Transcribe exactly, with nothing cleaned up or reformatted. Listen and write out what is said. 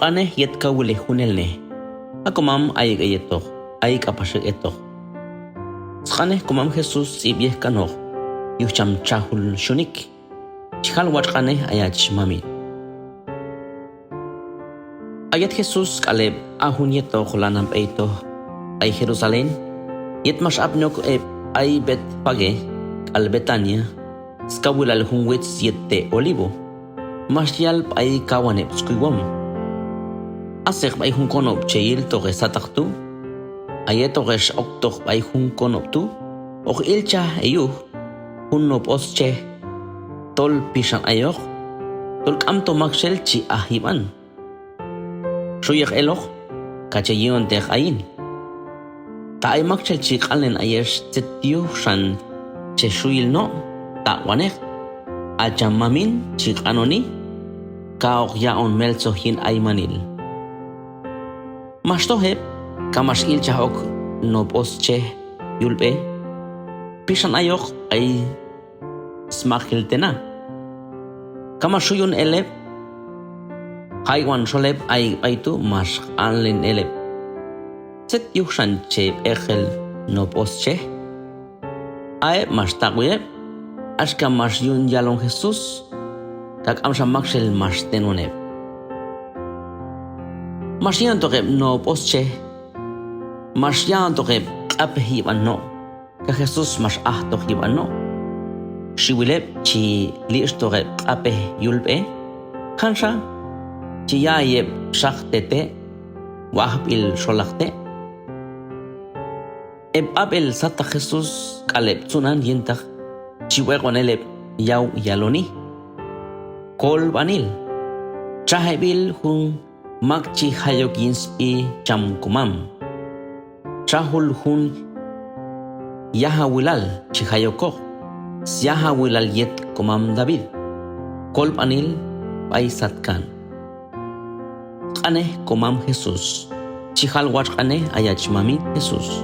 Q'anej yet kawilej junelnej. A komam ayek' heyetoq, ay k'apax ek' hetoq. Sq'anej komam Jesús tz'ib' yej kanoq yuj cham txajul Xunik. Chi jal watx' q'anej ayach mamin. A yet Jesús k'al heb' a jun yetoq lanan b'eytoq b'ay Jerusalén, yet max apni ok heb' b'ay Betfagé k'al Betania, skawilal jun witz yet te' Olivo, max yal b'ay kawan heb' skuywom: Aseq b'ay jun konob' che yiltoq hesataq tu'. A yet hoqex oktoq b'ay jun konob' tu', hoq ilchaj heyuj jun no' b'os chej tol pixan ayoq, tol k'amto maktxel chi aj yib'an. Xuyek eloq, kax che yi'onteq ayin. Ta ay maktxel chi q'anlen ayex tzet yuj xan che xuyil no', taq'waneq, a cham mamin chi q'anoni, kax hoq yaq'on meltzoj yin aymanil. Max toj heb', kax max ilchaj ok no' b'os chej yul b'e, pixan ayoq b'ay smaqil te' na. Kax max xuyon el heb', jaywan xol heb' ayek' b'ay tu' max q'anlen el heb': ¿Tzet yuj xan che b'eqel no' b'os chej? A heb' max taq'wi heb', axka max yun yalon Jesús, kax k'amxa maktxel max tenon heb'. Max yi'ontoq heb' no' b'os chej, max ya'ontoq heb' q'apej yib'an no', kax Jesús max ajtoq yib'an no'. Xiwil heb' chi litx'toq heb' q'apej yul b'e, kanxa chi ya'ay heb' xaq te' te' wajb'il xolaq te'. Heb' b'ab'el sataq Jesús k'al heb' tzunan yintaq chi weq'on el heb' yaw yaloni: Kolb'anil, txajeb'il jun mak chi jay ok yin sb'i cham komam. Txajul jun yajawilal chi jay okoq, syajawilal yet komam David, kolb'anil b'ay satkan. Q'anej komam Jesús. Chi jal watx' q'anej ayach mamin Jesús.